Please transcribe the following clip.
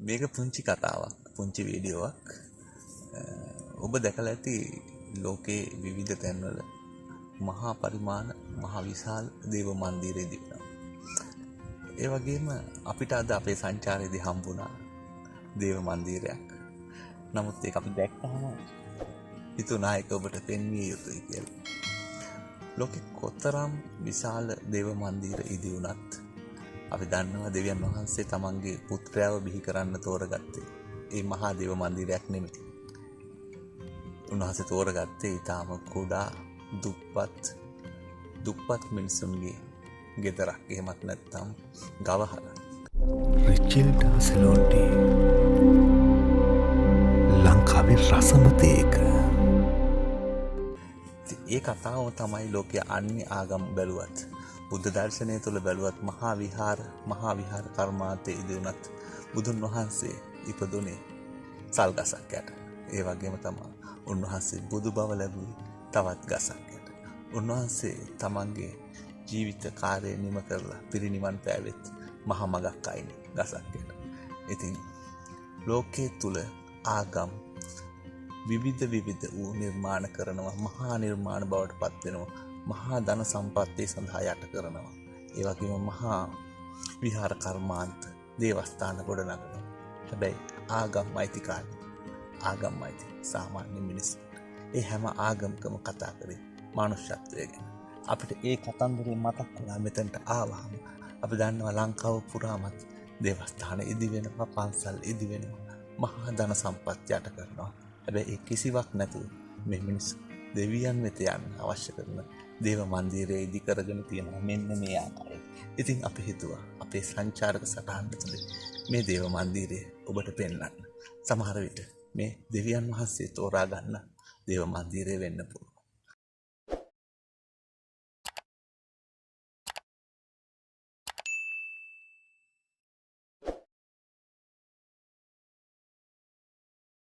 මේක පුංචි කතාවක්, පුංචි වීඩියෝවක්. ඔබ දැකලා ඇති ලෝකේ විවිධ තැන්වල මහා පරිමාණ මහා විශාල දේව මන්දිර ඉදිවෙනවා. ඒ වගේම අපිට අද අපේ සංචාරයේදී හම්බුණා දේව මන්දිරයක්. නමුත් ඒක අපි දැක්කහම හිතුණා ඒක ඔබට පෙන්විය යුතුයි කියලා. ලෝකෙ කොතරම් විශාල දේව මන්දිර ඉදි වුණත් අපි දන්නවා දෙවියන් වහන්සේ තමන්ගේ පුත්‍රයාව බිහි කරන්න තෝරගත්තේ ඒ මහා දේව මන්දිරයක් නෙමෙයි. උන්වහන්සේ තෝරගත්තේ ඊටාම කුඩා දුප්පත් මිනිසුන්ගේ ගෙදරක්, එහෙමත් නැත්නම් ගවහලක්. රිචිල්ඩා සිලෝන් ටී ලංකාවේ රසම තේ එක. ඒ කතාවම තමයි ලෝකයේ අන්‍ය ආගම් බැලුවත්, බුද්ධ දර්ශනය තුළ බැලුවත්, මහා විහාර කර්මාන්තයේ ඉදි වුණත් බුදුන් වහන්සේ ඉපදුනේ සල් ගසක් යට. ඒ වගේම තමා උන්වහන්සේ බුදු බව ලැබුවේ තවත් ගසක් යට. උන්වහන්සේ තමන්ගේ ජීවිත කාර්යය නිම කරලා පිරිනිවන් පෑවෙත් මහ මගක් අයිනේ ගසක් යට. ඉතින් ලෝකයේ තුල ආගම් විවිධ විවිධ වූ නිර්මාණ කරනවා, මහා නිර්මාණ බවට පත් වෙනවා, මහා ධන සම්පත්තිය සඳහා යට කරනවා. ඒ වගේම මහා විහාර කර්මාන්ත දේවස්ථාන ගොඩනගනවා. හැබැයි ආගම් අයිතිකාරයෝ, ආගම් අයිති සාමාන්‍ය මිනිස්සුන්ට ඒ හැම ආගමකම කතා කරේ මනුෂ්‍යත්වය ගැන. අපිට ඒ කතන්දරේ මතක් වුණා මෙතනට ආවහම. අපි දන්නවා ලංකාව පුරාමත් දේවස්ථාන ඉදි වෙනවා, පන්සල් ඉදි වෙනවා, මහා ධන සම්පත් යට කරනවා. හැබැයි ඒ කිසිවක් නැතුව මේ මිනිස්සු දෙවියන් වෙත යන්න අවශ්‍ය කරන දේව මන්දිරය ඉදි කරගෙන තියෙනවා මෙන්න මේ ආකාරයෙන්. ඉතින් අපි හිතුවා අපේ සංචාරක සටහන තුළ මේ දේව මන්දිරය ඔබට පෙන්වන්න. සමහර විට මේ දෙවියන් වහන්සේ තෝරා ගන්න දේව මන්දිරය වෙන්න පුළුවන්.